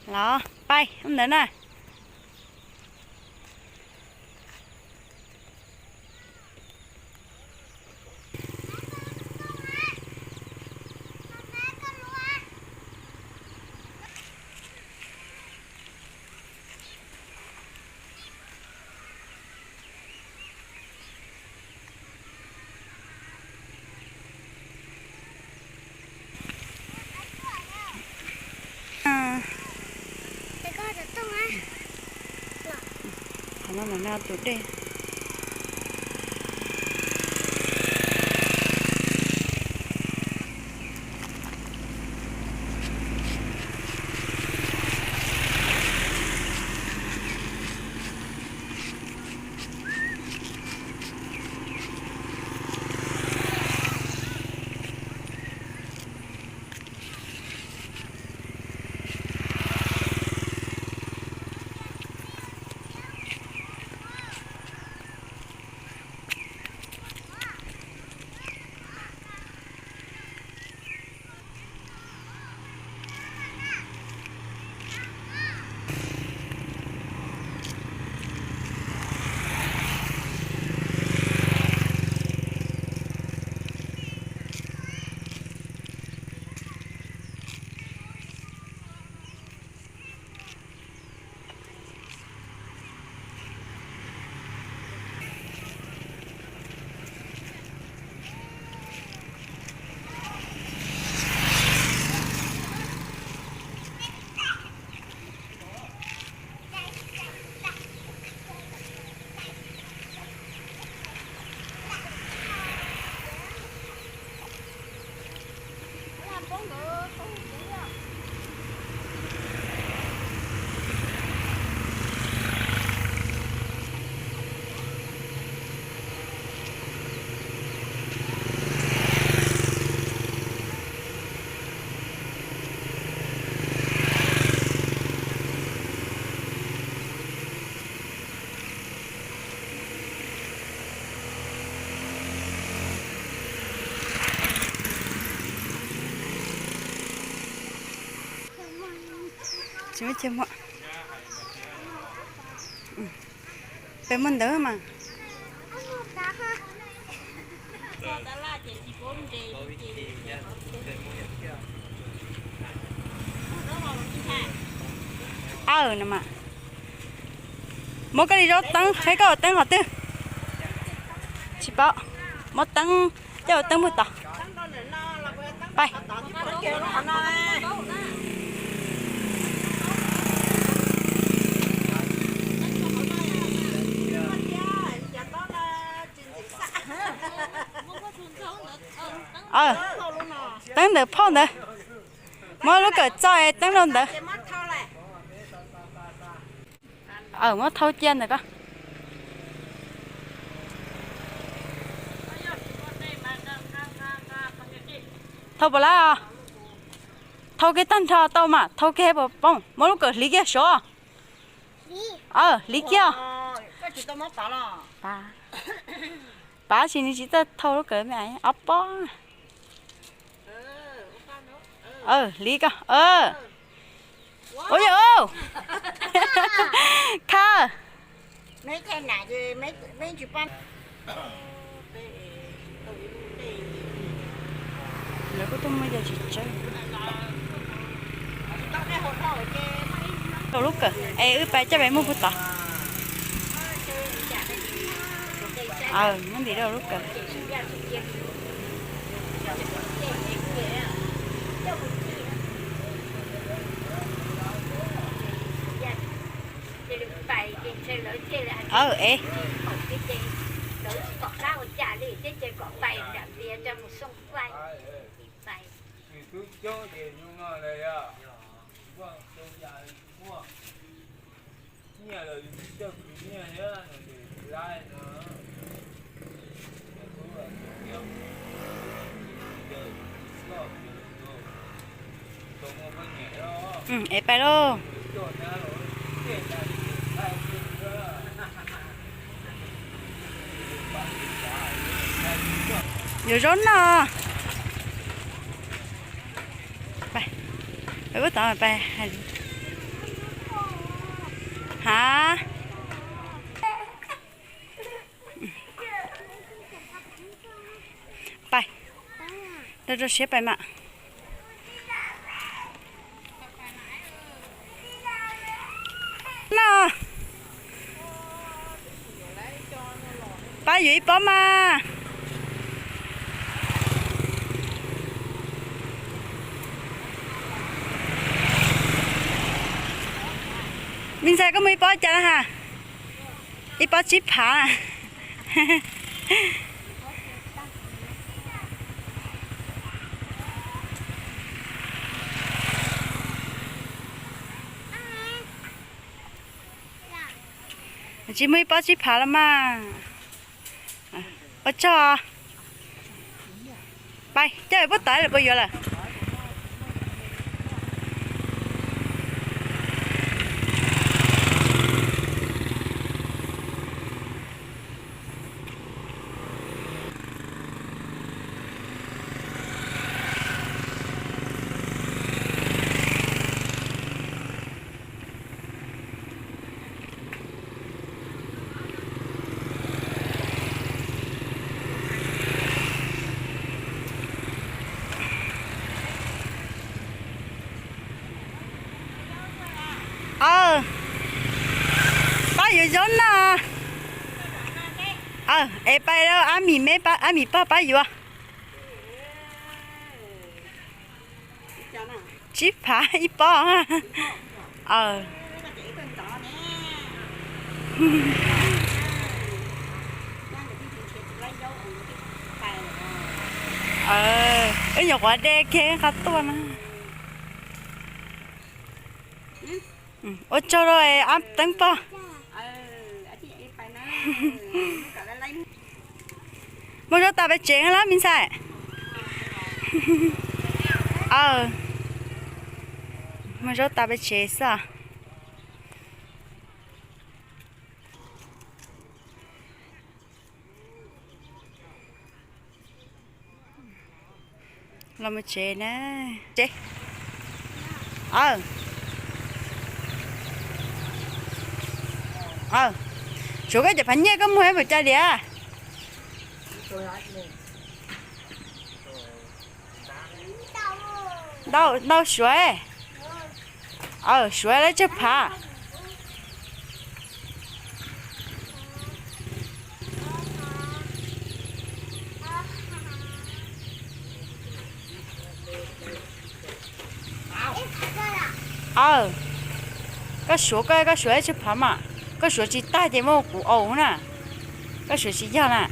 Los pais ub ntawd na. Qhov no mas no tus dej. Tsis muaj chaw muag. Peb muaj ntawd mas. Aw no mas. Muab koj li zaub teeb, qheb koj ua teeb qhov twg? Tsis paub. Muab teeb, coj ua teeb mus tod. Pais. Aw, teeb ntawm phauj ntawd. Muab lub kawm txoj es teeb rau ntawd. Aw, muab thau cia ntawm ko. Thau puas lab os? Thau kiag tag nrho tau mas, thau kiag puas poob? Muab lub kawm hliv kiag sav. Aw, hliv kiag. Pav, tsis nws tsis txawj thau lub kawm me ob pob. Aw, hliv ko. Aw. Ua yog. Kha. Lawv kuj tuaj muaj yam tsis tsawg. Rau lub kawm es wb pais coj peb mus puag tod. Aw, muab ntim rau lub kawm. Aw, es. Es pais lauj. Yuav zaub noj. Pais, pais ub tod pais hais. A, pais, rau rau siab pais mas. No, pab yuav ib pob mas. Me ntxhais, koj muaj ib pob cas na ha? Ib pob tsib phav. Tsis muaj ib pob tsib phav los mas. Ua tsaug. Pais, coj puab tawv lawm puas yuav lawm? Aw, pab yuav zaub noj. Aw, es pab ab mis me, ab mis pog pab yuav. Tsib phav ib pob. Aw. Wb nyuam qhuav de kiag qhov tuaj na. Ua tsaug rau ab teeb pog. Muaj zaub tas peb tsev lawm me ntxhais. Aw, muaj zaub tas peb tsev xwb. Los mus tsev na. Tsev. Aw. Aw. Suav, koj cov phav nyiaj koj muag ib puas cai diam? Ntau, ntau suav. Aw, suav lawv tsawg phav? Aw, koj suav, koj, koj suav ib tsawg phav mas? Koj suav tsis tag ces muab kuv au na. Koj suav tsis yog na.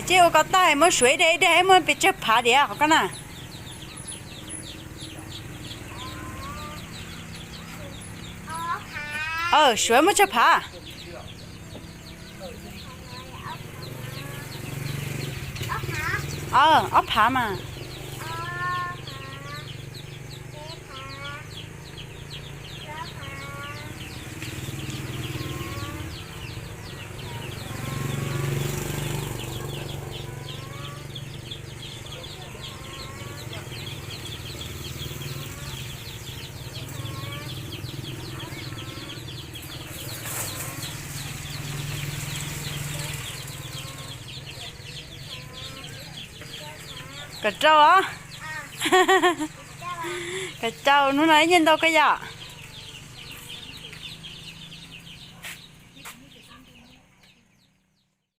Ces ua ko tag muab suav ib daim ib daim muab pes tsawg phav diam qhov ko na. Aw, suav muaj tsawg phav? Aw, ob phav mas. Kaum rau os. Kaum rau, hnub no ib nyiaj ntau koj yom?